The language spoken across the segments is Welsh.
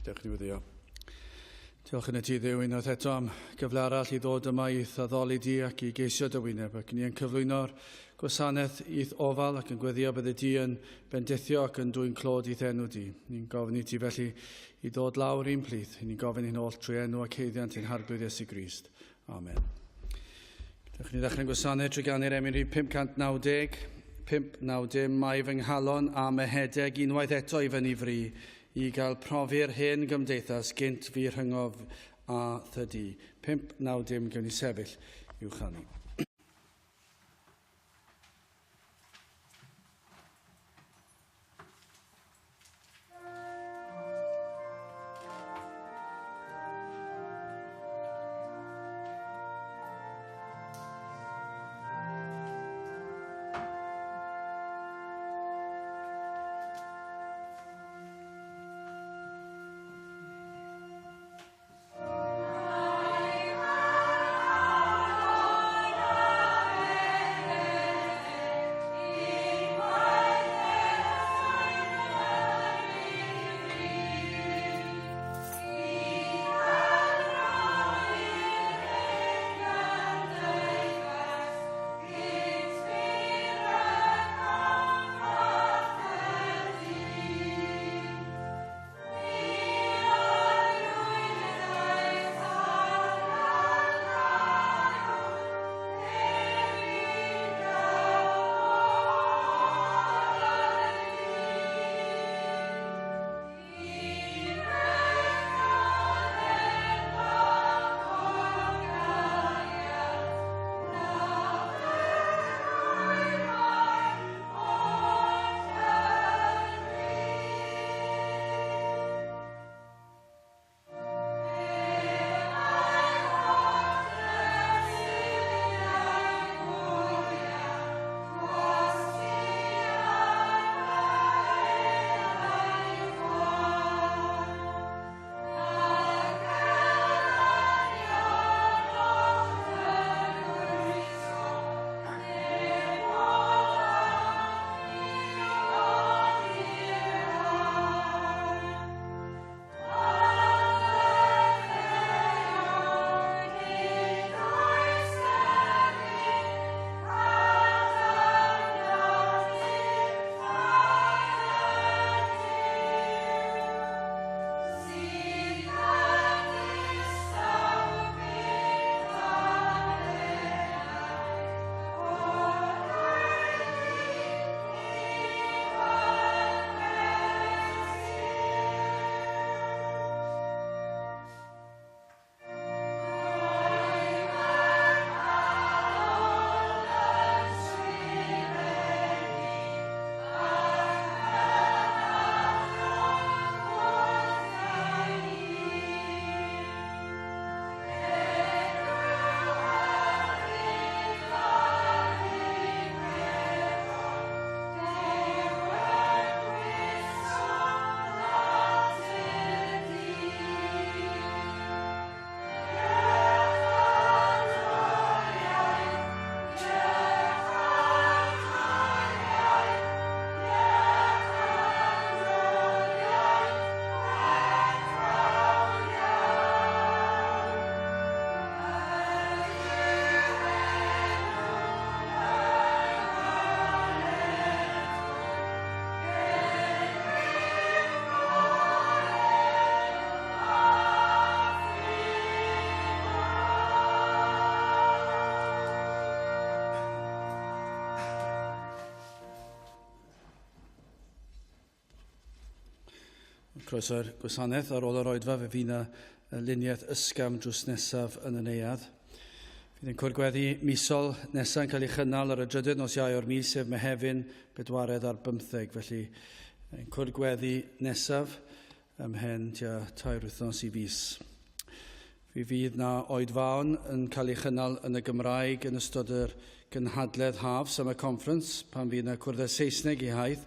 Gadewch i ni weddïo. Diolch yn y ti Dduw unwaith eto am gyfle arall i ddod yma i'th addoli di ac i geisio dy wyneb ac ni yn cyflwyno'r gwasanaeth i'th ofal ac yn gweddio bydde di yn bendithio ac yn dwyn clod i'th enw di. Ni'n gofyn i ti felly i ddod lawr i'n plith. Ni'n gofyn hyn oll trwy enw ac haeddiant ein Harglwydd Iesu Grist. Amen. Dewch ni ddechrau'n gwasanaeth trwy ganu'r emyn rhif 590. 590, mae fy nghalon am ehedeg unwaith eto i fyny fri, i gael profi'r hen gymdeithas gynt fi rhyngof a thydi. 590, gewn ni sefyll i'w chanu. Croeso'r gwasanaeth ar ôl yr oedfa fe fydd yna luniaeth ysgafn drws nesaf yn y neuadd. Fydd yn cwrdd gweddi misol nesaf yn cael ei chynnal ar y drydydd nos Iau o'r mis, sef Mehefin bedwaredd ar bymtheg. Felly, ein cwrdd gweddi nesaf ymhen tua tair wythnos i fis. Fe fydd na oedfaon yn cael ei chynnal yn y Gymraeg yn ystod yr gynhadledd haf Summer Conference, pan fydd na cwrddau Saesneg i haith,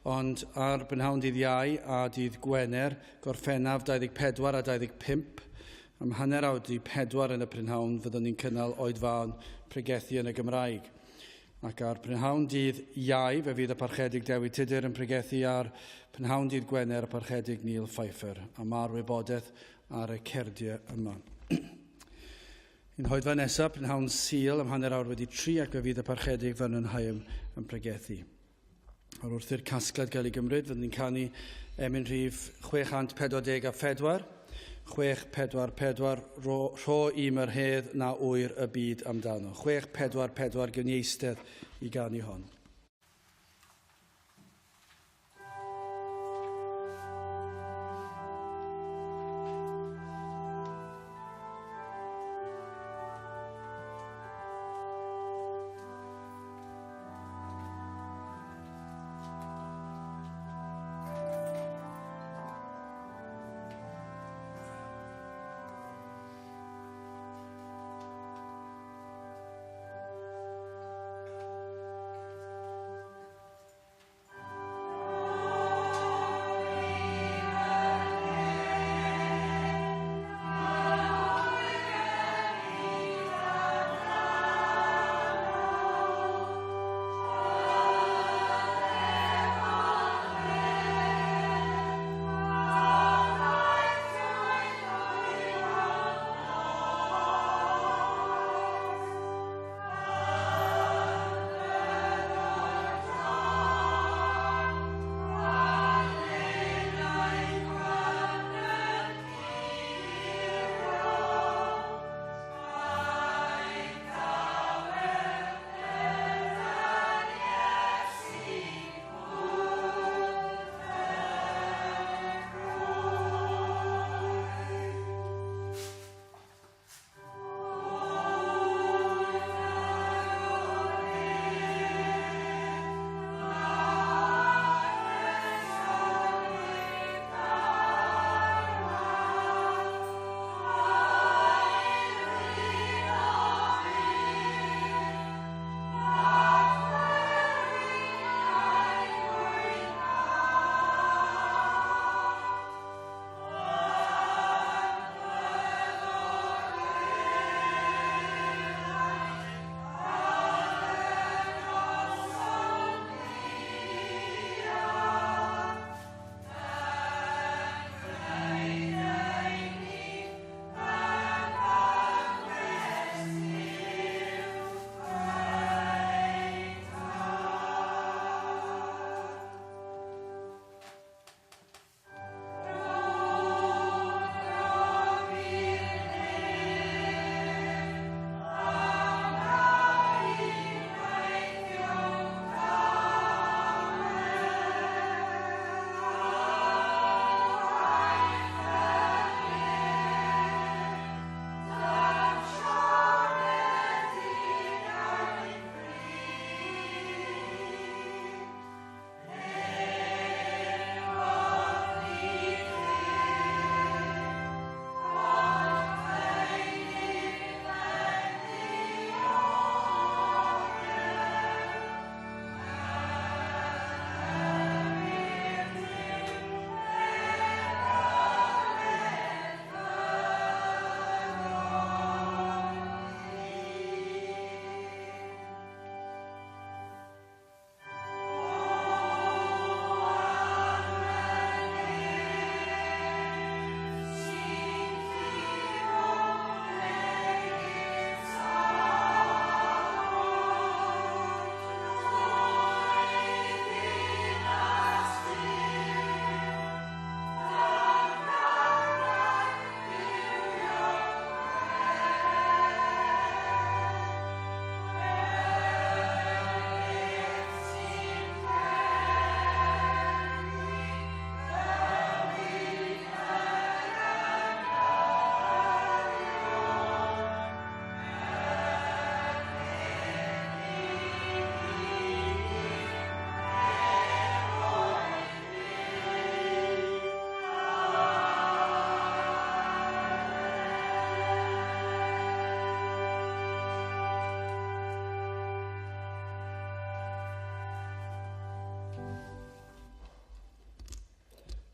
ond ar brynhawn dydd Iau a dydd Gwener, Gorffennaf 24 a 25, Am hanner awr 'di pedwar yn y prynhawn fyddwn ni'n cynnal oedfaon pregethu yn y Gymraeg. Ac ar prynhawn dydd Iau, fe fydd y Parchedig Dewi Tudur yn pregethu ar prynhawn dydd Gwener y Parchedig Neil Pfeiffer, a mae'r wybodaeth ar y cerdiau yma. Yn hoedfa nesaf, prynhawn Sul am 3:30 ac fe fydd y Parchedig Vernon Hyam yn pregethu. Ar wrth i'r casgliad gael ei gymryd, fyddwn ni'n canu emyn rhif 644, 644, rho, rho i'm yr hedd na ŵyr y byd amdano. 644, gewn ni eistedd i ganu hon.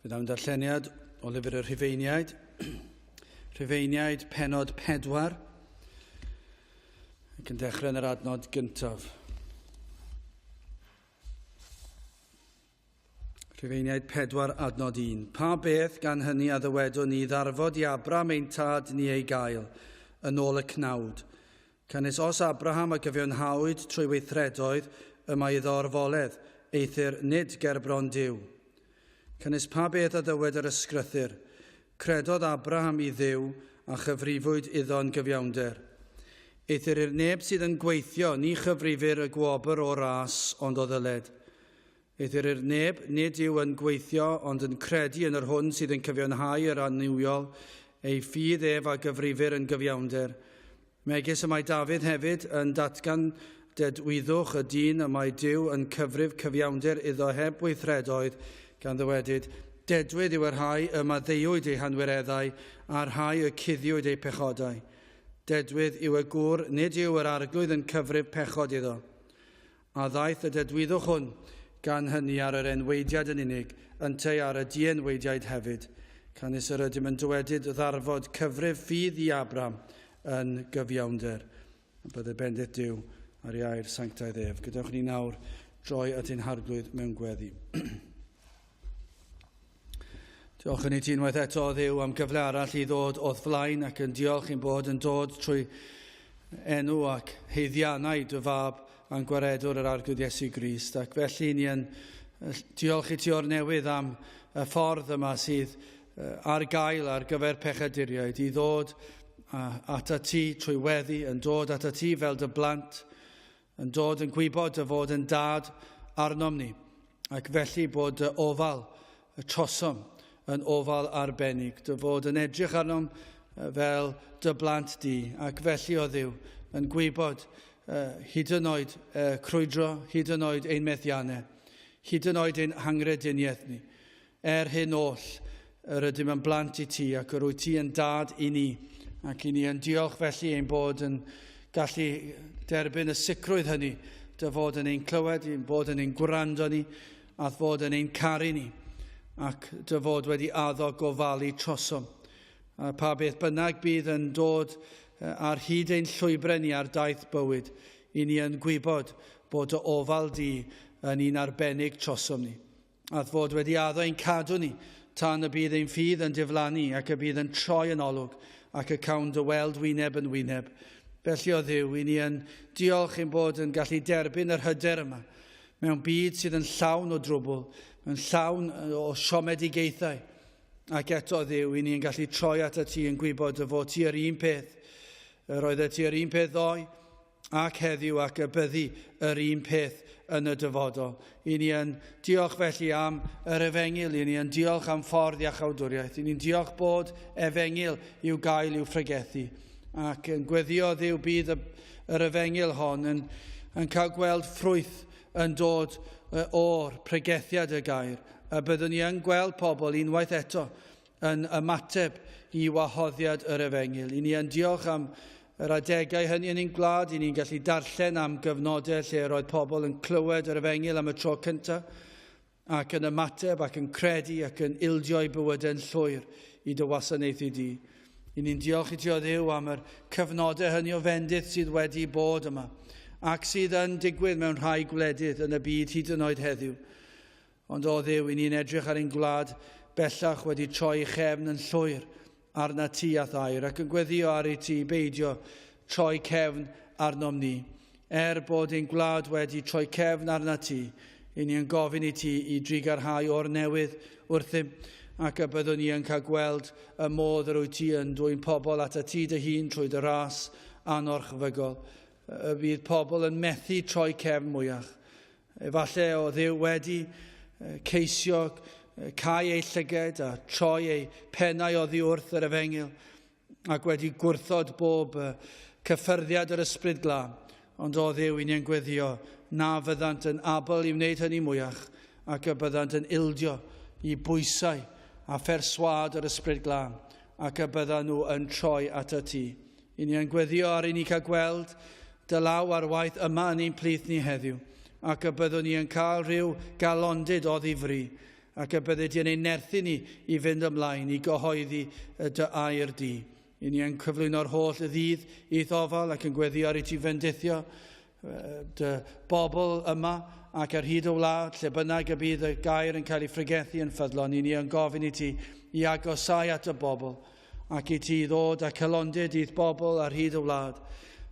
Fe ddawn darlleniad o lyfr y Rhufeiniaid. Rhufeiniaid penod 4, ac yn dechrau yn yr adnod gyntaf. Rhufeiniaid 4 adnod 1. Pa beth gan hynny a ddywedwn ni ddarfod i Abram ein tad ni ei gael, yn ôl y cnawd? Canys os Abraham a gyfiawnhawyd trwy weithredoedd, y mae iddo orfoledd, eithr nid gerbron Duw. Canys pa beth a ddywed yr ysgrythur? Credodd Abraham i Dduw, a chyfrifwyd iddo'n gyfiawnder. Eithr i'r neb sydd yn gweithio, ni chyfrifir y gwobr o ras, ond o ddyled. Eithr i'r neb nid yw yn gweithio, ond yn credu yn yr hwn sydd yn cyfiawnhau yr annuwiol, ei ffydd ef a gyfrifir yn gyfiawnder. Megis y mae Dafydd hefyd yn datgan dedwyddwch y dyn y mae Duw yn cyfrif cyfiawnder iddo heb weithredoedd, gan ddywedyd, Dedwydd yw y rhai y maddeuwyd eu hanwireddau, a'r rhai y cuddiwyd eu pechodau. Dedwydd yw y gŵr, nid yw yr Arglwydd yn cyfrif pechod iddo. A ddaeth y dedwyddwch hwn gan hynny ar yr enweidiad yn unig, ynteu ar y dienweidiaid hefyd? Canys yr ydym yn dywedyd ddarfod cyfrif ffydd i Abram yn gyfiawnder. A bydde bendith Duw ar ei air sanctaidd ef. Gadewch ni nawr droi at ein harglwydd mewn gweddi. Diolch yn i ti unwaith eto, Dduw, am gyfle arall i ddod o'th flaen ac yn diolch i'n bod yn dod trwy enw ac heiddiannau dy fab a'n gwaredwr yr Arglwydd Iesu Grist. Ac felly ni yn diolch i ti o'r newydd am y ffordd yma sydd ar gael ar gyfer pechaduriaid i ddod ata ti trwy weddi, yn dod ata ti fel dy blant, yn dod yn gwybod dy fod yn dad arnom ni, ac felly bod dy ofal y trosom yn ofal arbennig, dy fod yn edrych arnom fel dy blant di, ac felly o Dduw, yn gwybod hyd yn oed crwydro, hyd yn oed ein methiannau, hyd yn oed ein hangrediniaeth ni. Er hyn oll, yr ydym yn blant i ti ac yr wyt ti yn dad i ni. Ac i ni yn diolch felly ein bod yn gallu derbyn y sicrwydd hynny, dy fod yn ein clywed, ein bod yn ein gwrando ni, a fod yn ein caru ni, ac dy fod wedi addo gofalu trosom. A pa beth bynnag bydd yn dod ar hyd ein llwybrau ni ar daith bywyd, i ni yn gwybod bod dy ofal di yn un arbennig trosom ni. A'th fod wedi addo ein cadw ni tan y bydd ein ffydd yn diflannu ac y bydd yn troi yn olwg ac y cawn dy weld wyneb yn wyneb. Felly o Dduw, i ni yn diolch ein bod yn gallu derbyn yr hyder yma mewn byd sydd yn llawn o drwbl, yn llawn o siomedigaethau. Ac eto, Dduw, i ni yn gallu troi at y ti yn gwybod dy fod ti yr un peth. Yr oeddet ti yr un peth ddoe, ac heddiw ac y byddi yr un peth yn y dyfodol. I ni yn diolch felly am yr efengyl, i ni yn diolch am ffordd iachawdwriaeth, i ni'n diolch bod efengyl i'w gael i'w phregethu ac yn gweddio Dduw bydd y, yr efengyl hon yn, yn cael gweld ffrwyth yn dod o'r pregethiad y gair, a byddwn ni yn gweld pobl unwaith eto yn ymateb i wahoddiad yr efengyl. I ni yn diolch am yr adegau hynny yn ein gwlad, i ni'n gallu darllen am gyfnodau lle roedd pobl yn clywed yr efengyl am y tro cyntaf ac yn ymateb ac yn credu ac yn ildio eu bywydau'n llwyr i dy wasanaethu di. I ni'n diolch i ti o Dduw am yr cyfnodau hynny o fendith sydd wedi bod yma ac sydd yn digwydd mewn rhai gwledydd yn y byd hyd yn oed heddiw. Ond o Dduw, i ni'n edrych ar ein gwlad bellach wedi troi chefn yn llwyr arna ti a'th air, ac yn gweddio ar i ti beidio troi cefn arnom ni. Er bod ein gwlad wedi troi cefn arna ti, i ni yn gofyn i ti i drugarhau o'r newydd wrthym, ac y byddwn ni yn cael gweld y modd yr wyt ti yn dwyn pobl at y ti dy hun trwy dy ras anorchfygol. Y bydd pobl yn methu troi cefn mwyach. Efallai o Dduw wedi ceisio cau eu llyged a troi eu pennau oddi wrth yr efengyl ac wedi gwrthod bob cyffyrddiad yr ysbryd glân. Ond o Dduw, i ni'n gweddio na fyddant yn abl i wneud hynny mwyach ac y byddant yn ildio i bwysau a pherswâd yr ysbryd glân ac y byddan nhw yn troi at y ti. I ni yn gweddio ar i ni cael gweld dy law ar waith yma yn ein plith ni heddiw, ac y byddwn ni yn cael rhyw galondid o ddifri, ac y byddi di yn ein nerthu ni i fynd ymlaen i gyhoeddi dy air di. I ni yn cyflwyno'r holl ddydd i'th ofal ac yn gweddio ar i ti fendithio. dy bobl yma ac ar hyd y wlad, lle bynnag y bydd y gair yn cael ei phregethu yn ffyddlon, i ni yn gofyn i ti i agosau at y bobl ac i ti ddod â cylondid i'th bobl ar hyd y wlad,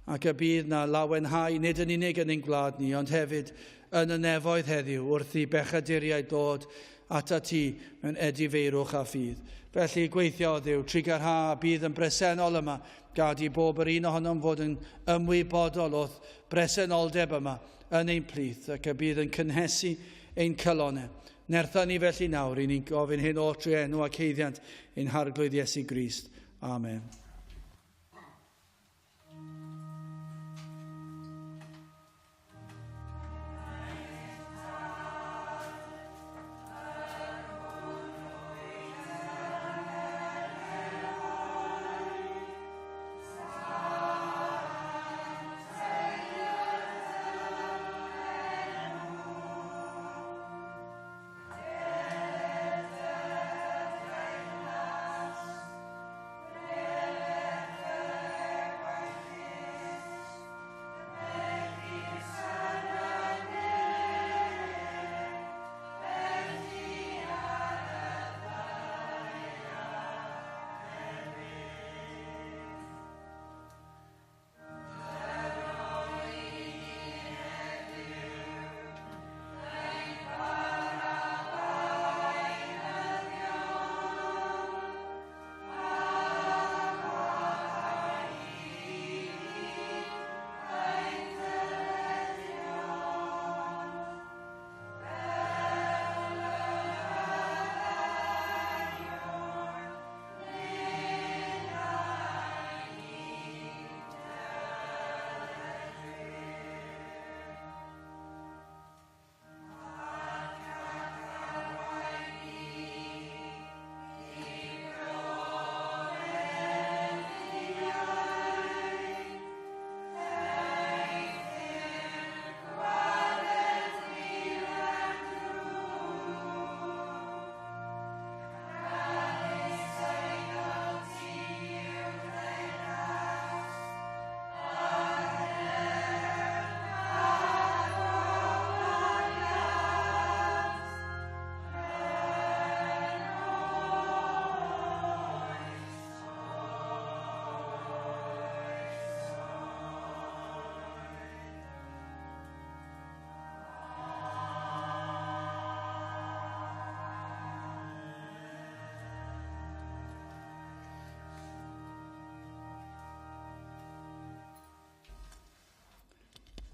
ac y bydd na lawenhau nid yn unig yn ein gwlad ni, ond hefyd yn y nefoedd heddiw wrth i bechaduriaid ddod atat ti mewn edifeirwch a ffydd. Felly gweithio, o Dduw, trugarha a bydd yn bresennol yma. Gad i bob yr un ohonom fod yn ymwybodol o'th bresenoldeb yma yn ein plith, ac y bydd yn cynhesu ein calonnau. Nertha ni felly nawr, i ni'n gofyn hyn oll trwy enw ac haeddiant ein Harglwydd Iesu Grist. Amen.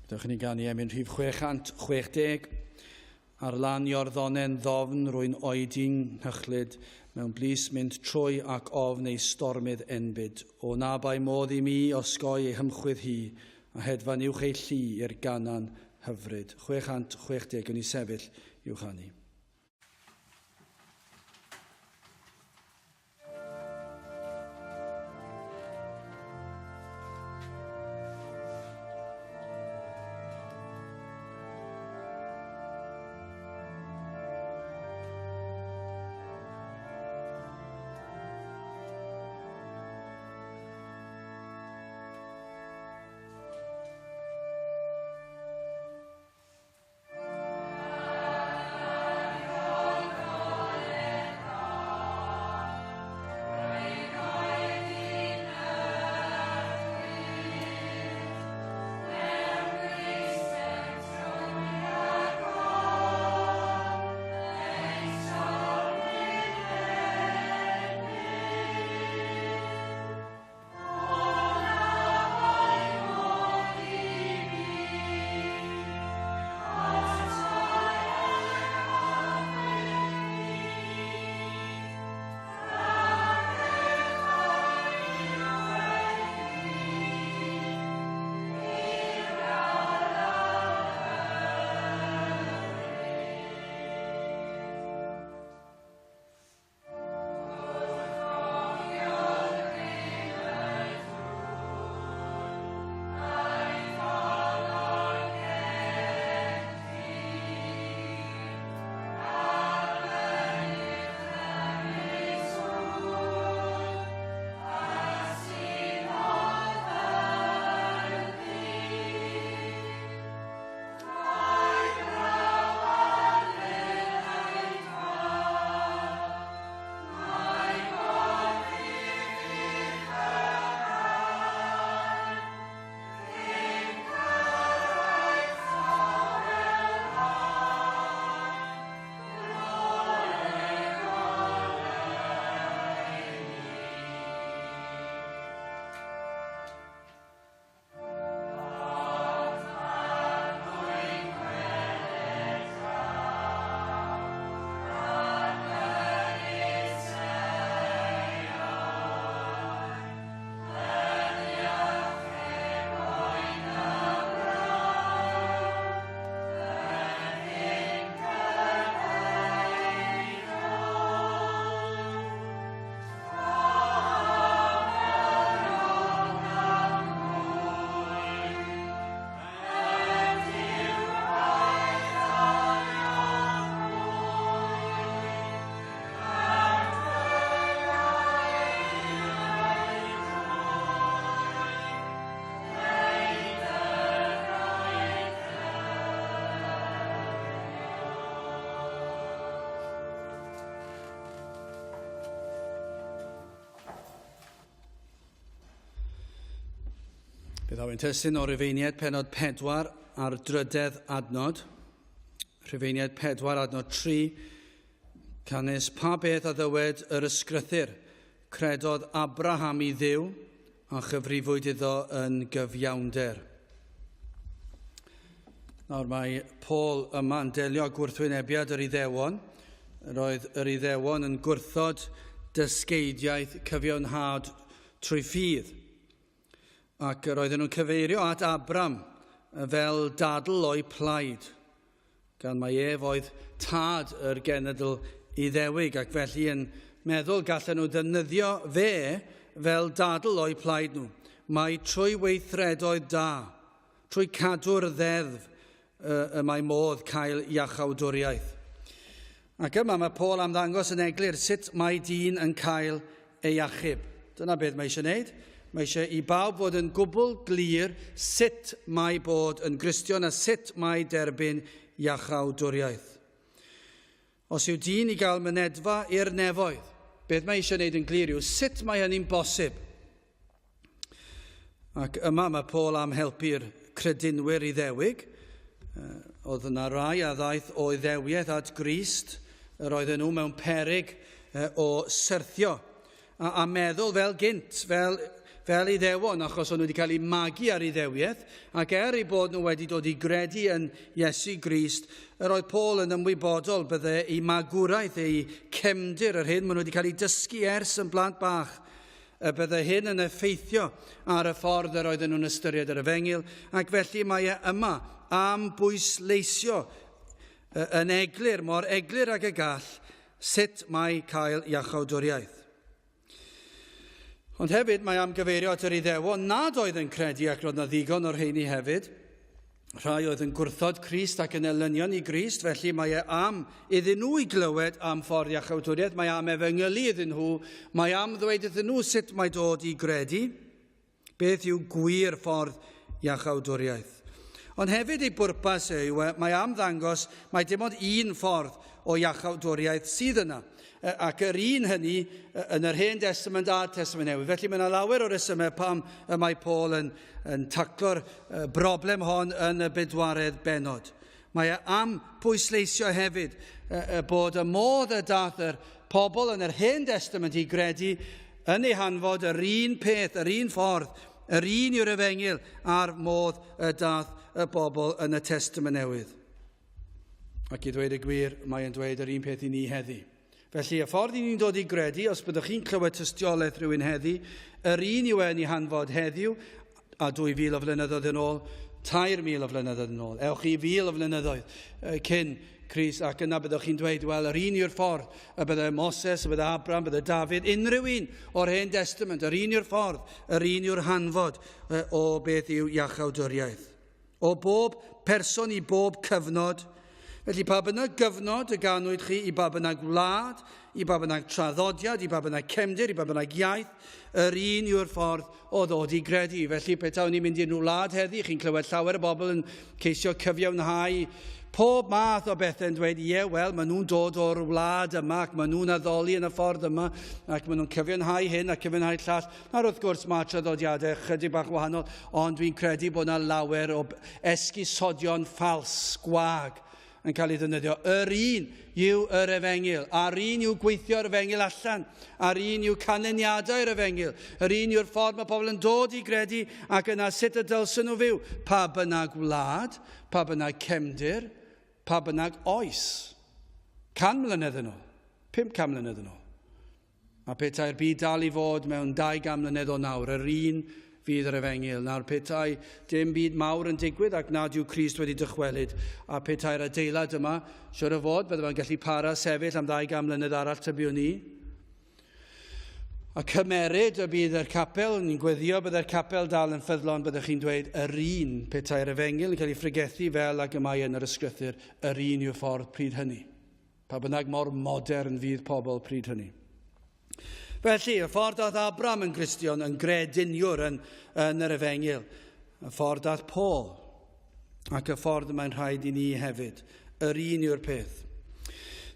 Dewch i ni ganu emyn rhif 660. Ar lan Iorddonen ddofn rwy'n oedi'n nghychlyd, mewn blys mynd trwy ac ofn ei stormydd enbyd. O na bai modd i mi osgoi ei hymchwydd hi, a hedfan uwch ei llu i'r ganan hyfryd. 660 yn ei sefyll i'w chanu. Bydd awen testun o Rufeiniaid penod 4 a'r drydedd adnod. Rhufeiniaid 4 adnod 3. Canys pa beth a ddywed yr ysgrythur? Credodd Abraham i Dduw a chyfrifwyd iddo yn gyfiawnder. Nawr mae Paul yma yn delio â gwrthwynebiad yr Iddewon. Roedd yr Iddewon yn gwrthod dysgeidiaeth cyfiawnhad trwy ffydd. Ac yr oedden nhw'n cyfeirio at Abram fel dadl o'i plaid, gan mai ef oedd tad yr genedl Iddewig, ac felly yn meddwl gallen nhw ddefnyddio fe fel dadl o'i plaid nhw. Mae trwy weithredoedd da, trwy cadw'r ddeddf, y mae modd cael iachawdwriaeth. Ac yma mae Paul am ddangos yn eglur sut mae dyn yn cael ei achub. Dyna beth mae eisiau gwneud. Mae eisiau i bawb fod yn gwbl glir sut mae bod yn Gristion a sut mae derbyn iachawdwriaeth. Os yw dyn i gael mynedfa i'r nefoedd, beth mae eisiau gwneud yn glir yw sut mae hynny'n bosib. Ac yma mae Paul am helpu'r credinwyr Iddewig. Oedd yna rai a ddaeth o Iddewiaeth at Grist, yr oedden nhw mewn perig o syrthio a, a meddwl fel gynt, fel, fel Iddewon, achos o'n nhw wedi cael eu magu ar Iddewiaeth, ac er eu bod nhw wedi dod i gredu yn Iesu Grist, yr oedd Paul yn ymwybodol bydde eu magwraeth, eu cefndir, yr hyn maen nhw wedi cael eu dysgu ers yn blant bach, y bydde hyn yn effeithio ar y ffordd yr oedden nhw'n ystyried yr efengyl, ac felly mae e yma am bwysleisio yn eglur, mor eglur ag y gall, Sut mae cael iachawdwriaeth? Ond hefyd mae am gyfeirio at yr Iddewon nad oedd yn credu ac roedd na ddigon o'r rheini hefyd. Rhai oedd yn gwrthod Crist ac yn elynion i Grist, felly mae e am iddyn nhw i glywed am ffordd iachawdwriaeth, mae am efengylu iddyn nhw, mae am ddweud iddyn nhw sut mae dod i gredu. Beth yw gwir ffordd iachawdwriaeth? Ond hefyd ei bwrpas yw, mae am ddangos mai dim ond un ffordd o iachawdwriaeth sydd yna, ac yr un hynny yn yr Hen Destament a'r Testament Newydd. Felly mae yna lawer o resymau pam y mae Paul yn, yn taclo'r broblem hon yn y bedwaredd bennod. Mae e am pwysleisio hefyd bod y modd y dath yr pobl yn yr Hen Destament i gredu yn ei hanfod yr un peth, yr un ffordd, yr un yw'r efengyl a'r modd y dath y bobl yn y Testament Newydd. Ac i ddweud y gwir, mae e'n dweud yr un peth i ni heddi. Felly, y ffordd i ni'n dod i gredu, os byddwch chi'n clywed tystiolaeth rhywun heddi, yr un yw e'n ei hanfod heddiw, a 2,000 o flynyddoedd yn ôl, 3,000 o flynyddoedd yn ôl. Ewch i fil o flynyddoedd cyn Crist, ac yna byddwch chi'n dweud, wel, yr un yw'r ffordd, y bydde Moses, y bydde Abraham, bydde David, unrhyw un o'r Hen Testament, yr un yw'r ffordd, yr un yw'r hanfod o beth yw iachawdwriaeth. O bob person i bob cyfnod. Felly pa bynnag gyfnod y ganwyd chi, i ba bynnag wlad, i ba bynnag traddodiad, i ba bynnag cefndir, i ba bynnag iaith, yr un yw'r ffordd o ddod i gredu. Felly petawn ni'n mynd i unrhyw wlad heddi, chi'n clywed llawer o bobl yn ceisio cyfiawnhau pob math o bethau yn dweud, ie, wel, maen nhw'n dod o'r wlad yma ac maen nhw'n addoli yn y ffordd yma ac maen nhw'n cyfiawnhau hyn a cyfiawnhau llall. Nawr wrth gwrs mae traddodiadau chydig bach wahanol, ond dwi'n credu bod yna lawer o esgusodion ffals, gwag, yn cael ei ddefnyddio. Yr un yw yr efengyl, a'r un yw gweithio'r efengyl allan, a'r un yw canlyniadau'r efengyl, yr un yw'r ffordd mae pobl yn dod i gredu ac yna sut y dylsyn nhw fyw, pa bynnag wlad, pa bynnag cefndir, pa bynnag oes. 100 mlynedd yn ôl, 500 mlynedd yn ôl. A petai'r byd dal i fod mewn 200 mlynedd o nawr, yr un fydd yr efengyl. Nawr, petai dim byd mawr yn digwydd ac nad yw Crist wedi dychwelyd, a petai'r adeilad yma, siwr o fod, bydde fe'n gallu para sefyll am 200 mlynedd arall, tybiwn i. A cymeryd y bydd yr capel, ni'n gweddio byddai'r capel dal yn ffyddlon, byddech chi'n dweud yr un petai'r efengyl yn cael ei phregethu fel ag y mae yn yr ysgrythur, yr un yw'r ffordd pryd hynny. Pa bynnag mor modern fydd pobl pryd hynny. Felly, y ffordd dath Abram yn Gristion, yn grediniwr yn, yn yr efengyl, y ffordd dath Paul, ac y ffordd mae'n rhaid i ni hefyd. Yr un yw'r peth.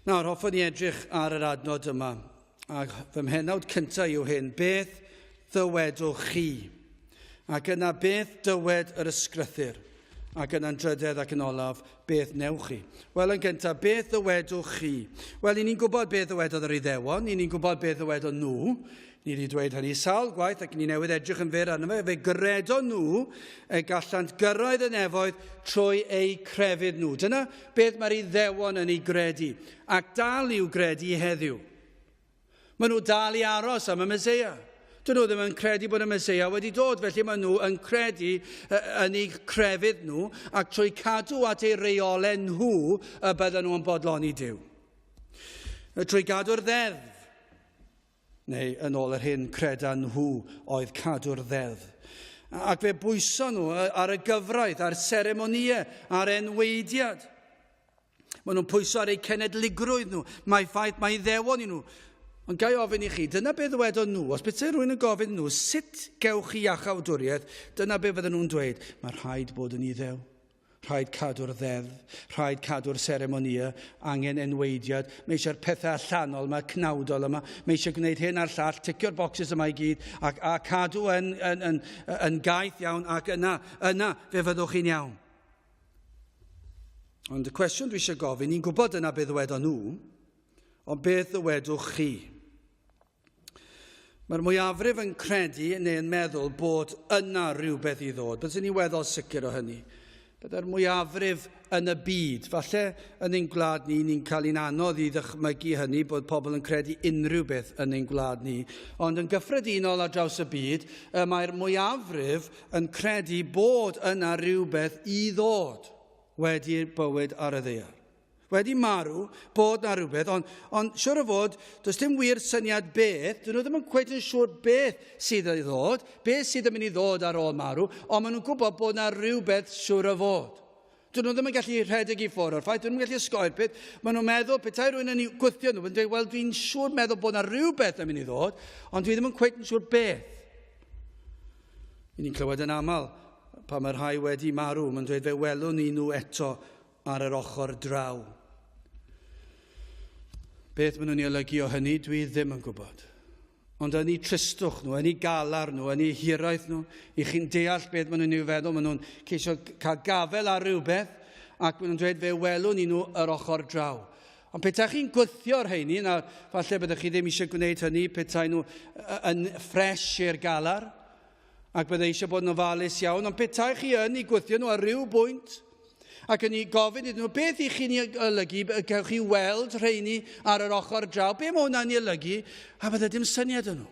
Nawr, hoffwn i edrych ar yr adnod yma, ac fy mhenawd cyntaf yw hyn, beth ddywedwch chi? Ac yna beth dywed yr ysgrythur? Ac yna'n drydedd ac yn olaf, beth newch chi? Wel, yn gyntaf, beth ddywedwch chi? Wel, i ni'n gwybod beth ddywedodd yr Iddewon, i ni'n gwybod beth ddywedon nhw. Ni wedi dweud hynny sawl gwaith ac ni newydd edrych yn fyr arno fe. Fe gredon nhw y gallant gyrraedd y nefoedd trwy eu crefydd nhw. Dyna beth mae'r Iddewon yn ei gredu, ac dal i'w gredu heddiw. Maen nhw dal i aros am y Meseia. Dyn nhw ddim yn credu bod y Meseia wedi dod, felly maen nhw yn credu yn eu crefydd nhw ac trwy cadw at eu reolau nhw y bydden nhw yn bodloni Duw. Trwy gadw'r ddeddf, neu yn ôl yr hyn credan nhw oedd cadw'r ddeddf. Ac fe bwyso nhw ar y gyfraith, ar seremonïau, ar enweidiad. Maen nhw'n pwyso ar eu cenedligrwydd nhw. Mae ffaith, mae iddewon i nhw. Ond gai ofyn i chi, dyna beth ddywedon nhw. Os bethau rhywun yn gofyn nhw, sut gewch chi iachawdwriaeth, dyna beth fydden nhw'n dweud. Mae rhaid bod yn iddew. Rhaid cadw'r ddeddf, rhaid cadw'r seremonïau, angen enweidiad, mae eisiau'r pethau allanol yma, cnawdol yma, mae eisiau gwneud hyn a'r llall, ticio'r bocsys yma i gyd, ac, a cadw yn, yn, yn, yn gaeth iawn, ac yna, yna, fe fyddwch chi'n iawn. Ond y cwestiwn dwi eisiau gofyn, ni'n gwybod yna beth ddywedon nhw, ond beth ddywedwch chi? Mae'r mwyafrif yn credu neu yn meddwl bod yna rhywbeth i ddod. Byddwn ni'n weddol sicr o hynny. Byddai'r mwyafrif yn y byd, falle yn ein gwlad ni, ni'n cael un anodd i ddychmygu hynny, bod pobl yn credu unrhyw beth yn ein gwlad ni. Ond yn gyffredinol ar draws y byd, mae'r mwyafrif yn credu bod yna rhywbeth i ddod wedi'r bywyd ar y ddaear. Wedi marw, bod na rhywbeth, ond, ond siwr o fod, does dim wir syniad beth, dyn nhw ddim yn cweit yn siŵr beth sydd i ddod, beth sydd yn mynd i ddod ar ôl marw, ond maen nhw'n gwybod bod na rhywbeth siwr o fod. Dyn nhw ddim yn gallu rhedeg i ffwrdd o'r ffaith, dyn nhw'n gallu osgoi'r peth. Maen nhw'n meddwl, petai rhywun yn gwthio nhw, yn dweud, wel, dwi'n siŵr meddwl bod na rhywbeth yn mynd i ddod, ond dwi ddim yn cweit yn siŵr beth. I ni'n clywed yn aml pan mae rhai wedi marw, mae'n dweud fe welwn ni nhw eto ar yr ochr draw. Beth maen nhw'n ei olygu o hynny, dwi ddim yn gwybod. Ond yn eu tristwch nhw, yn eu galar nhw, yn eu hiraeth nhw, i chi'n deall beth maen nhw'n ei feddwl, maen nhw'n ceisio cael gafel ar rhywbeth, ac maen nhw'n dweud fe welwn ni nhw yr ochr draw. Ond petai chi'n gwthio'r rheini, nawr falle byddech chi ddim eisiau gwneud hynny petai nhw yn ffres i'r galar, ac byddai eisiau bod yn ofalus iawn, ond petai chi yn ei gwthio nhw ar ryw bwynt, ac yn ei gofyn iddyn nhw, beth i chi'n ei olygu, cewch chi weld rheini ar yr ochr draw, be mae hwnna'n ei olygu, a byddai dim syniad yn nhw.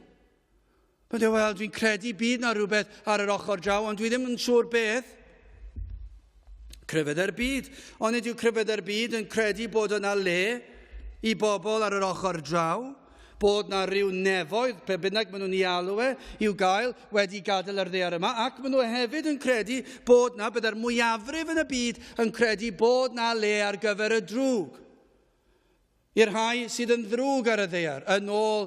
Mae'n dweud, wel, dwi'n credu bydd na rhywbeth ar yr ochr draw, ond dwi ddim yn siŵr beth. Crefyddau'r byd. Ond nid yw crefyddau'r byd yn credu bod yna le i bobl ar yr ochr draw, bod na rhyw nefoedd, pe bynnag maen nhw'n ei alw e, i'w gael wedi gadael yr ddaear yma, ac maen nhw hefyd yn credu bod na, byddai'r mwyafrif yn y byd yn credu bod na le ar gyfer y drwg. I'r rhai sydd yn ddrwg ar y ddaear, yn ôl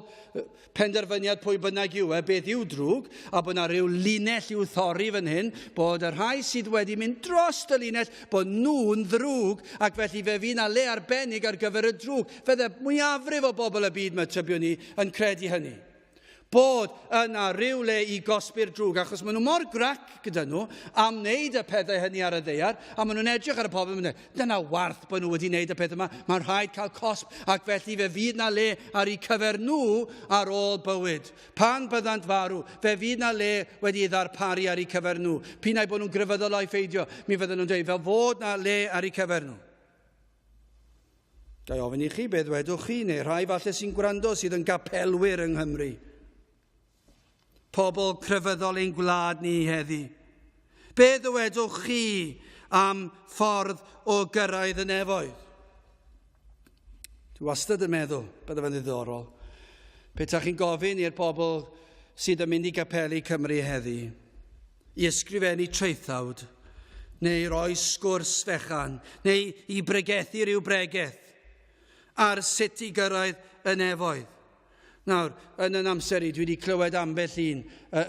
penderfyniad pwy bynnag yw e, beth yw drwg, a bod yna rhyw linell i'w thorri fan hyn, bod y rhai sydd wedi mynd dros y linell, bod nhw'n ddrwg, ac felly fe fydd yna le arbennig ar gyfer y drwg. Fydde mwyafrif o bobl y byd, mae tybiwn ni, yn credu hynny. Bod yna rhyw le i gosbi'r drwg, achos maen nhw mor grac gyda nhw am wneud y pethau hynny ar y ddaear, a maen nhw'n edrych ar y pobl yn mynd, dyna warth bod nhw wedi wneud y peth yma, mae'n rhaid cael cosb, ac felly fe fydd na le ar eu cyfer nhw ar ôl bywyd. Pan byddant farw, fe fydd na le wedi ei ddarparu ar eu cyfer nhw. P'un ai bod nhw'n grefyddol ai pheidio, mi fydden nhw'n dweud, fel fod na le ar eu cyfer nhw. Ga i ofyn i chi, beth ddwedwch chi, neu rhai falle sy'n gwrando sydd yn gapelwyr yng Nghymru? Pobl crefyddol ein gwlad ni heddi. Be ddywedwch chi am ffordd o gyrraedd y nefoedd? Dwi wastad yn meddwl, bydde fe'n ddiddorol, petai chi'n gofyn i'r bobl sydd yn mynd i gapeli Cymru heddi, i ysgrifennu traethawd, neu i roi sgwrs fechan, neu i bregethu rhyw bregeth ar sut i gyrraedd y nefoedd. Nawr, yn yn amser i, dwi wedi clywed ambell un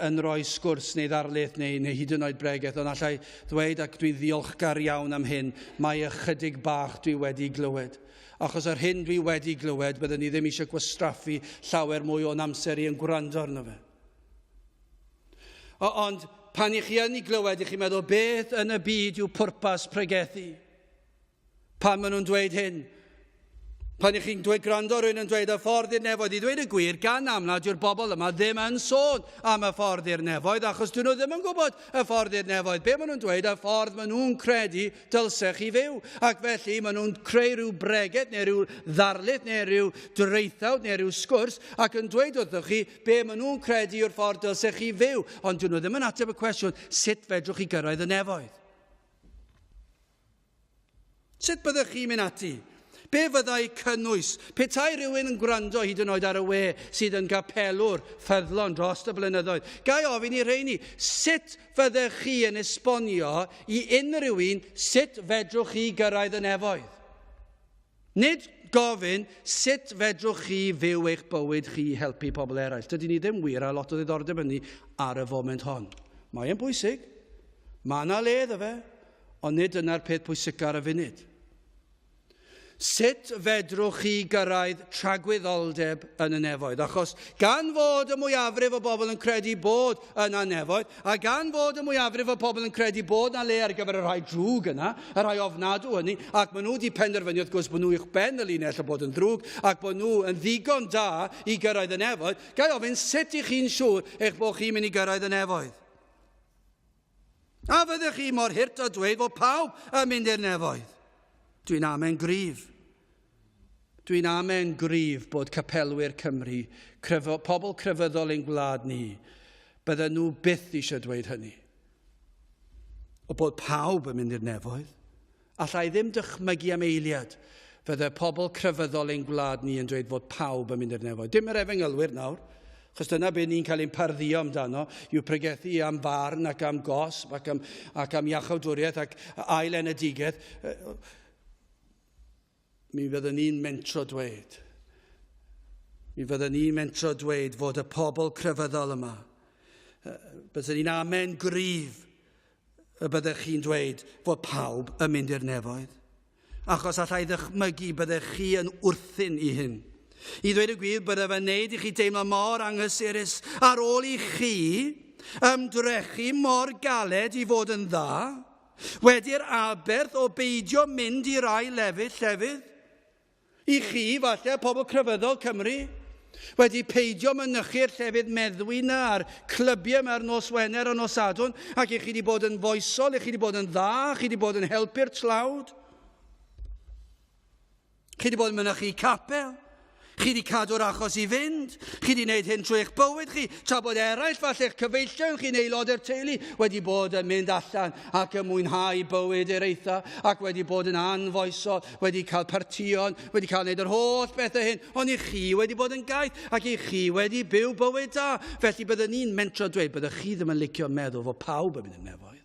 yn rhoi sgwrs neu ddarlith neu, neu hyd yn oed bregeth, ond allai ddweud, ac dwi'n ddiolchgar iawn am hyn, mae ychydig bach dwi wedi glywed. Achos yr hyn dwi wedi glywed, byddwn ni ddim eisiau gwastraffu llawer mwy o'n amser i yn gwrando arno fe. Ond pan i chi yn ei glywed, i chi'n meddwl beth yn y byd yw pwrpas pregethu? Pan maen nhw'n dweud hyn, pan i chi'n dweud gwrando rhywun yn dweud y ffordd i'r nefoedd, i ddweud y gwir, gan amla dyw'r bobl yma ddim yn sôn am y ffordd i'r nefoedd, achos dyn nhw ddim yn gwybod y ffordd i'r nefoedd. Be maen nhw'n dweud, y ffordd maen nhw'n credu dylsech chi fyw. Ac felly maen nhw'n creu rhyw bregeth neu rhyw ddarlith neu rhyw draethawd neu rhyw sgwrs ac yn dweud wrthych chi be maen nhw'n credu yw'r ffordd dylsech chi fyw. Ond dyn nhw ddim yn ateb y cwestiwn, sut fedrwch chi gyrraedd y nefoedd? Sut byddech chi'n mynd ati? Be fyddai cynnwys? Petai rhywun yn gwrando hyd yn oed ar y we sydd yn gapelwr ffyddlon dros y blynyddoedd, ga i ofyn i rheini, sut fyddech chi yn esbonio i unrhyw un sut fedrwch chi gyrraedd y nefoedd? Nid gofyn sut fedrwch chi fyw eich bywyd chi i helpu pobl eraill. Dydy ni ddim wir â lot o ddiddordeb yn ni ar y foment hon. Mae e'n bwysig. Mae yna le iddo fe. Ond nid dyna'r peth pwysica ar y funud. Sut fedrwch chi gyrraedd tragwyddoldeb yn y nefoedd? Achos gan fod y mwyafrif o bobl yn credu bod yna nefoedd, a gan fod y mwyafrif o bobl yn credu bod yna le ar gyfer y rhai drwg yna, y rhai ofnadw hynny, ac maen nhw wedi penderfynu wrth gwrs bod nhw uwch ben y linell o bod yn ddrwg, ac bod nhw yn ddigon da i gyrraedd y nefoedd, ga i ofyn sut i chi'n siŵr eich bod chi'n mynd i gyrraedd y nefoedd? A fyddech chi mor hurt a dweud fod pawb yn mynd i'r nefoedd? Dwi'n amen gryf. Dwi'n amen gryf bod capelwyr Cymru, crefo, pobl crefyddol ein gwlad ni, bydden nhw byth eisiau dweud hynny. O bod pawb yn mynd i'r nefoedd. Alla i ddim dychmygu am eiliad fydde pobl crefyddol ein gwlad ni yn dweud fod pawb yn mynd i'r nefoedd. Dim yr efengylwyr nawr, chos dyna be ni'n cael ein pardduo amdano, yw pregethu am farn ac am gosb ac am, ac am iachawdwriaeth ac ail enedigaeth. Mi fydden ni'n mentro dweud, mi fydden ni'n mentro dweud fod y pobl crefyddol yma, bydden ni'n amen gryf y byddech chi'n dweud fod pawb yn mynd i'r nefoedd. Achos allai ddychmygu byddech chi yn wrthyn i hyn. I ddweud y gwir, bydde fe'n neud i chi deimlo mor anghysurus ar ôl i chi ymdrechu mor galed i fod yn dda, wedi'r aberth o beidio mynd i rai lefydd llefydd. I chi, falle, pobl crefyddol Cymru, wedi peidio mynychu'r llefydd meddwi 'na a'r clybiau 'ma ar nos Wener a nos Sadwrn, ac i chi wedi bod yn foesol, i chi wedi bod yn dda, chi wedi bod yn helpu'r tlawd. Chi wedi bod yn mynychu capel. Chi wedi cadw'r achos i fynd. Chi wedi gwneud hyn trwy eich bywyd chi, tra bod eraill, falle eich cyfeillion chi neu aelodau'r teulu, wedi bod yn mynd allan ac yn mwynhau bywyd i'r eitha, ac wedi bod yn anfoesol, wedi cael partïon, wedi cael wneud yr holl bethau hyn, ond i chi wedi bod yn gaeth, ac i chi wedi byw bywyd da. Felly byddwn ni'n mentro dweud, byddwch chi ddim yn licio meddwl fod pawb yn mynd yn nefoedd.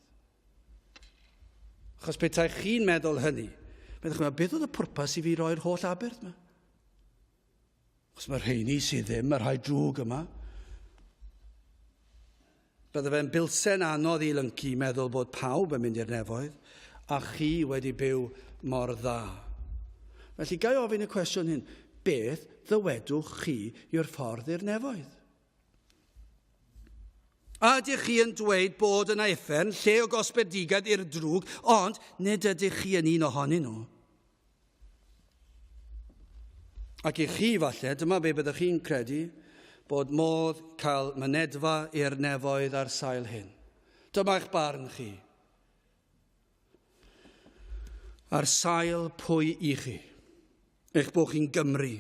Achos petai chi'n meddwl hynny, byddwch chi'n meddwl, beth oedd y pwrpas i fi roi'r holl aberth yma? Achos mae rheini sydd ddim, y rhai drwg yma. Bydde fe'n bilsen anodd i lyncu meddwl bod pawb yn mynd i'r nefoedd, a chi wedi byw mor dda. Felly, ga i ofyn y cwestiwn hyn, beth ddywedwch chi yw'r ffordd i'r nefoedd? A ydych chi yn dweud bod yna uffern, lle o gosbedigaeth i'r drwg, ond nid ydych chi yn un ohonyn nhw? Ac i chi, falle, dyma be byddwch chi'n credu, bod modd cael mynedfa i'r nefoedd ar sail hyn. Dyma eich barn chi. Ar sail pwy i chi? Eich bod chi'n Gymru.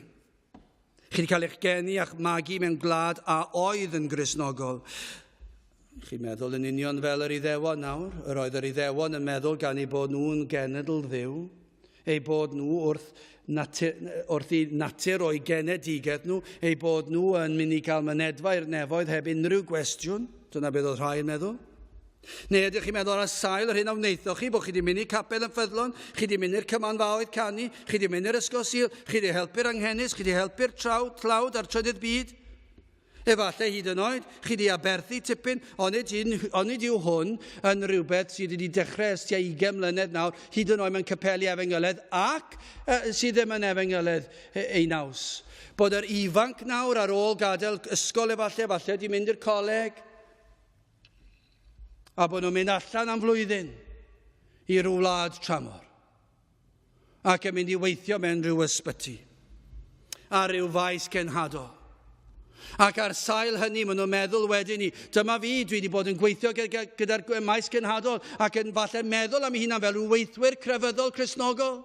Chi wedi cael eich geni a'ch magu mewn gwlad a oedd yn Gristnogol. Chi'n meddwl yn union fel yr Iddewon nawr. Yr oedd yr Iddewon yn meddwl gan eu bod nhw'n genedl Dduw, eu bod nhw wrth, natur, wrth i natur o'u genedigaeth nhw, eu bod nhw yn mynd i gael mynedfa i'r nefoedd heb unrhyw gwestiwn. Dyna beth oedd rhai yn meddwl. Neu ydych chi'n meddwl ar sail yr hyn a wnaethoch chi, bod chi wedi mynd i capel yn ffyddlon, chi wedi mynd i'r cymanfaoedd canu, chi wedi mynd i'r ysgol Sul, chi wedi helpu'r anghenus, chi wedi helpu'r trawd, tlawd a'r trydydd byd? Efallai hyd yn oed, chi wedi aberthu tipyn, onid, un, onid yw hwn yn rhywbeth sydd wedi dechrau ers tua 20 mlynedd nawr, hyd yn oed mewn capeli efengyledd ac uh, sydd ddim yn efengyledd ei naws. Bod yr ifanc nawr ar ôl gadael ysgol efallai, efallai wedi mynd i'r coleg. A bod nhw'n mynd allan am flwyddyn i ryw wlad tramor ac yn mynd i weithio mewn rhyw ysbyty ar ryw faes cenhadol. Ac ar sail hynny, maen nhw'n meddwl wedyn ni, dyma fi, dwi wedi bod yn gweithio gyda'r maes cenhadol ac yn falle meddwl am eu hunan fel rhyw weithwyr crefyddol Cristnogol.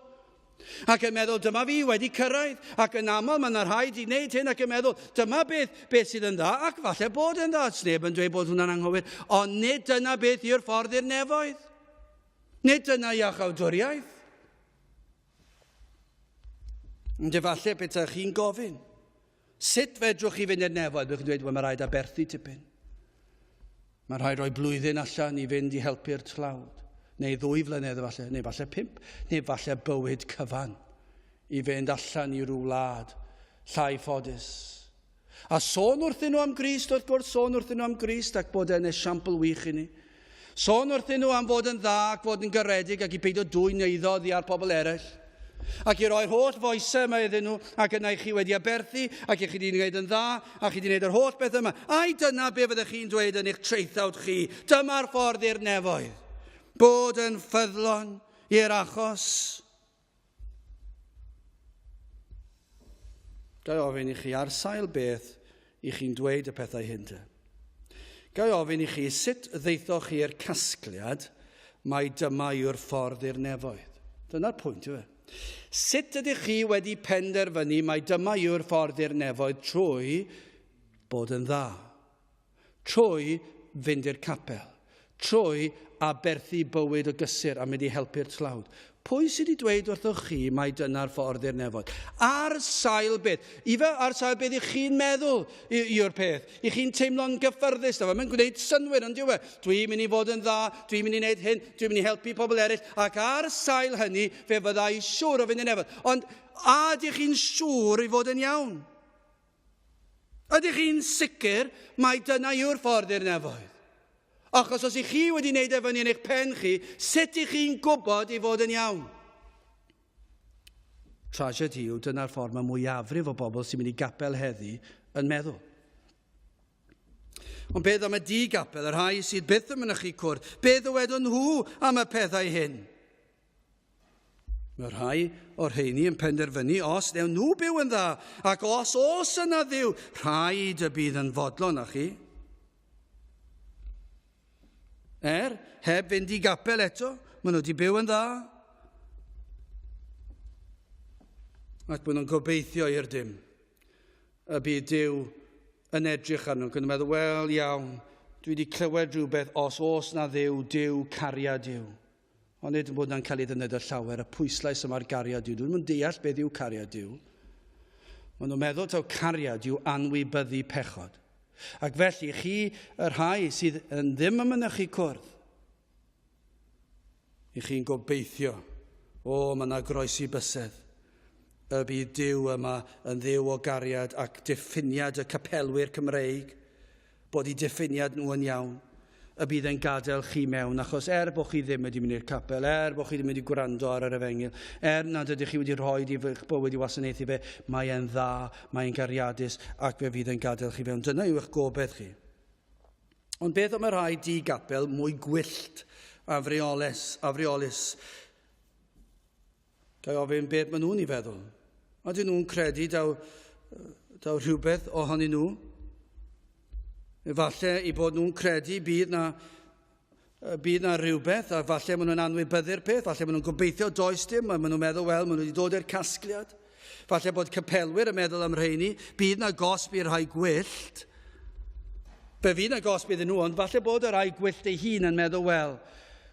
Ac yn meddwl, dyma fi wedi cyrraedd, ac yn aml mae yna rhai wedi gwneud hyn ac yn meddwl, dyma beth, beth sydd yn dda, ac falle bod yn dda, sneb yn dweud bod hwnna'n anghywir, ond nid dyna beth yw'r ffordd i'r nefoedd. Nid dyna iachawdwriaeth. Ond efallai beth chi'n gofyn, sut fedrwch chi fynd i'r nefoedd? Byddwch chi'n dweud, wel, mae rhaid aberthu tipyn. Mae rhaid rhoi blwyddyn allan i fynd i helpu'r tlawd, neu ddwy flynedd efallai, neu falle pump, neu falle bywyd cyfan i fynd allan i ryw wlad llai ffodus. A sôn wrthyn nhw am Grist, wrth gwrs, sôn wrthyn nhw am Grist ac bod e'n esiampl wych i ni. Sôn wrthyn nhw am fod yn dda ac fod yn garedig ac i beidio dwyn eiddo oddi ar pobl eraill. Ac i roi'r holl foesau yma iddyn nhw, ac yna i chi wedi aberthu, ac i chi wedi gwneud yn dda, a chi wedi gwneud yr holl beth yma. Ai dyna be fyddech chi'n dweud yn eich traethawd chi? Dyma'r ffordd i'r nefoedd. Bod yn ffyddlon i'r achos. Ga i ofyn i chi ar sail beth i chi'n dweud y pethau hyn te? Ga i ofyn i chi sut ddeithoch chi i'r casgliad mai dyma yw'r ffordd i'r nefoedd? Dyna'r pwynt yw e. Sut ydych chi wedi penderfynu mai dyma yw'r ffordd i'r nefoedd trwy bod yn dda? Trwy fynd i'r capel. Trwy aberthu bywyd o gysur a mynd i helpu'r tlawd. Pwy sydd wedi dweud wrthoch chi mai dyna'r ffordd i'r nefoedd? Ar sail beth? Ife ar sail beth i chi'n meddwl yw'r peth? I chi'n teimlo'n gyffyrddus? Dyma, mae'n gwneud synnwyr, ond yw e? Dwi'n mynd i fod yn dda, dwi'n mynd i wneud hyn, dwi'n mynd i helpu pobl eraill, ac ar sail hynny, fe fydda i siŵr o fynd i'r nefoedd. Ond a ydych chi'n siŵr i fod yn iawn? Ydych chi'n sicr mai dyna yw'r ffordd i'r nefoedd? Achos os ych chi wedi wneud e fyny yn eich pen chi, sut ych chi'n gwybod ei fod yn iawn? Tragedy yw dyna'r ffordd mae mwyafrif o bobl sy'n mynd i gapel heddi yn meddwl. Ond beth am y di-gapel, y rhai sydd byth yn mynychu cwrdd? Beth ddywedon nhw am y pethau hyn? Mae rhai o'r rheini yn penderfynu os newn nhw byw yn dda, ac os oes yna Dduw, rhaid y bydd yn fodlon â chi. Er, heb fynd i gapel eto, maen nhw wedi byw yn dda. Ac maen nhw'n gobeithio i'r dim. Y bydd Duw yn edrych arno ac yn meddwl, wel iawn, dwi wedi clywed rhywbeth, os oes na Dduw, Duw cariad yw. Ond nid bod yna'n cael ei ddefnyddio llawer, y pwyslais yma ar gariad Duw. Dwi'n mynd deall beth yw cariad Duw. Maen nhw'n meddwl taw cariad yw anwybyddu pechod. Ac felly, chi, y rhai sydd yn ddim yn mynychu cwrdd, i chi'n gobeithio, o, mae yna groesi bysedd. Y bydd Duw yma yn Dduw o gariad ac diffiniad y capelwyr Cymreig bod eu diffiniad nhw yn iawn, y bydd e'n gadael chi mewn, achos er bod chi ddim wedi mynd i'r capel, er bod chi ddim wedi gwrando ar yr efengyl, er nad ydych chi wedi rhoi eich bywyd i wasanaethu fe, mae e'n dda, mae e'n gariadus, ac fe fydd e'n gadael chi fewn. Dyna yw eich gobeith chi. Ond beth am y rhai di-gapel mwy gwyllt, afreolus, afreolus? Ga i ofyn beth maen nhw'n ei feddwl? Ydyn nhw'n credu daw, daw rhywbeth ohonyn nhw? Efallai i bod nhw'n credu bydd na, bydd na rhywbeth, a falle maen nhw'n anwybyddu'r peth, falle maen nhw'n gobeithio does dim, maen nhw'n meddwl, wel, maen nhw wedi dod i'r casgliad. Falle bod capelwyr yn meddwl am rheini, bydd na gosb i'r rhai gwyllt. Fe fydd na gosb iddyn nhw, ond falle bod y rhai gwyllt ei hun yn meddwl, wel,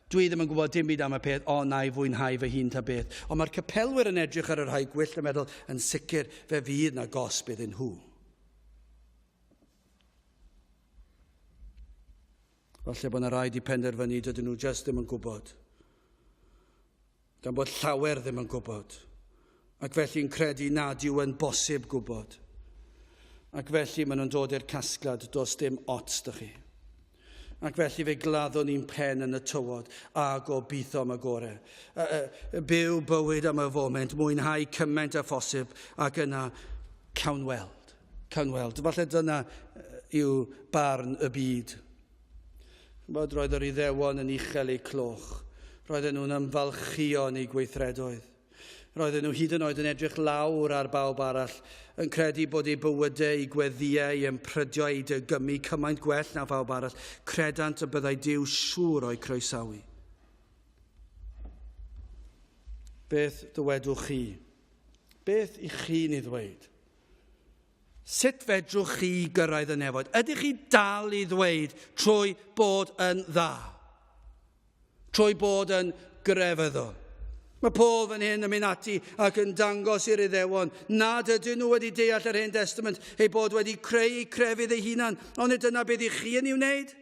Dwi ddim yn gwybod dim byd am y peth, ond na i fwynhau fy hun ta beth. Ond mae'r capelwyr yn edrych ar y rhai gwyllt yn meddwl, yn sicr, fe fydd na gosb iddyn nhw. Falle bod yna rai di penderfynu dydyn nhw jyst ddim yn gwybod. Gan bod llawer ddim yn gwybod. Ac felly'n credu nad yw yn bosib gwybod. Ac felly maen nhw'n dod i'r casgliad, does dim ots dych chi. Ac felly fe gladdwn ni'n pen yn y tywod a gobeithio am y gore. Byw bywyd am y foment, mwynhau cymaint â phosib ac yna cawn weld. Cawn weld. Falle dyna yw barn y byd. Ch'mod, roedd yr Iddewon yn uchel eu cloch. Roedden nhw'n ymfalchïo yn eu gweithredoedd. Roedden nhw hyd yn oed yn edrych lawr ar bawb arall, yn credu bod eu bywydau, eu gweddïau, eu ymprydiau, eu dygymu cymaint gwell na phawb arall. Credant y byddai Duw siŵr o'u croesawu. Beth ddywedwch chi? Beth i chi'n ei ddweud? Sut fedrwch chi gyrraedd y nefoedd? Ydych chi dal i ddweud trwy bod yn dda? Trwy bod yn grefyddol? Mae Paul fan hyn yn mynd ati ac yn dangos i'r Iddewon nad ydyn nhw wedi deall yr Hen Testament, eu bod wedi creu eu crefydd eu hunan, ond nid dyna beth i chi yn ei wneud.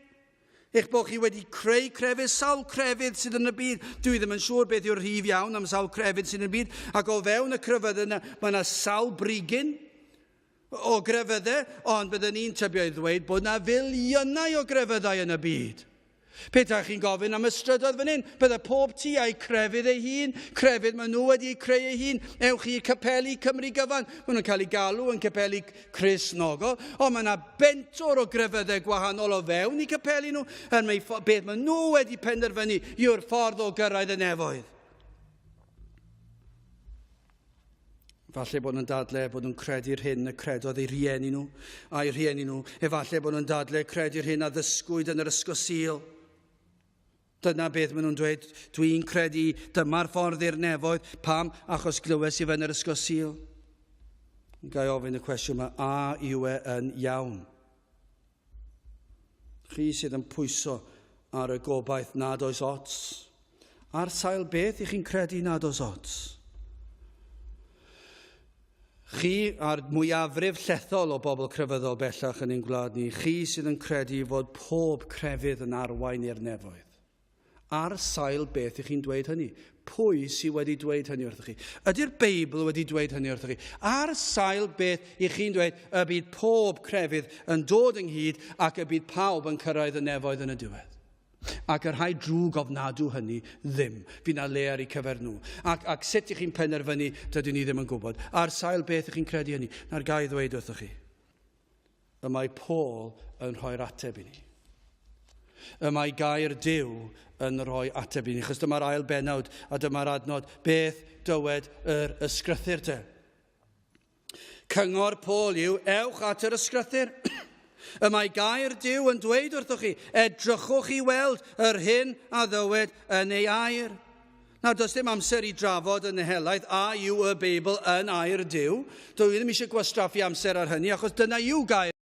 Eich bod chi wedi creu crefydd, sawl crefydd sydd yn y byd. Dwi ddim yn siŵr beth yw'r rhif iawn am sawl crefydd sydd yn y byd. Ac o fewn y crefydd yna, mae yna sawl brigyn o grefyddau, ond byddwn ni'n tybio i ddweud bod yna filiynau o grefyddau yn y byd. Petai chi'n gofyn am y strydoedd fan hyn, bydde pob tŷ a'i crefydd ei hun, crefydd maen nhw wedi ei creu ei hun. Ewch i capeli Cymru gyfan, maen nhw'n cael eu galw yn capeli Cristnogol, ond mae yna bentwr o grefyddau gwahanol o fewn i capeli nhw, yn mae beth maen nhw wedi penderfynu yw'r ffordd o gyrraedd y nefoedd. Falle bod nhw'n dadle bod nhw'n credu'r hyn y credodd eu rhieni nhw, a'i rhieni nhw. Efallai bod nhw'n dadle credu'r hyn a ddysgwyd yn yr ysgol Sul. Dyna beth maen nhw'n dweud, dwi'n credu dyma'r ffordd i'r nefoedd. Pam? Achos glywes i fe yn yr ysgol Sul. Ga i ofyn y cwestiwn yma, a yw e yn iawn? Chi sydd yn pwyso ar y gobaith nad oes ots. Ar sail beth i chi'n credu nad oes ots? Chi a'r mwyafrif llethol o bobl crefyddol bellach yn ein gwlad ni, chi sydd yn credu fod pob crefydd yn arwain i'r nefoedd. Ar sail beth ych chi'n dweud hynny? Pwy sydd wedi dweud hynny wrthych chi? Ydy'r Beibl wedi dweud hynny wrthych chi? Ar sail beth ych chi'n dweud y bydd pob crefydd yn dod ynghyd ac y bydd pawb yn cyrraedd y nefoedd yn y diwedd? Ac y rhai drwg ofnadw hynny, ddim. Fydd 'na le ar eu cyfer nhw. Ac, ac sut ych chi'n penderfynu, dydyn ni ddim yn gwybod. Ar sail beth ych chi'n credu hynny? Na'r gai ddweud wrthych chi. Y mae Paul yn rhoi'r ateb i ni. Y mae gair Duw yn rhoi ateb i ni. Chos dyma'r ail bennawd a dyma'r adnod. Beth dywed yr ysgrythur te? Cyngor Paul yw, ewch at yr ysgrythur. Y mae gair Duw yn dweud wrthych chi, edrychwch i weld yr hyn a ddywed yn ei air. Nawr, does dim amser i drafod yn helaeth a yw y Beibl yn air Duw. Dwi ddim eisiau gwastraffu amser ar hynny, achos dyna yw gair.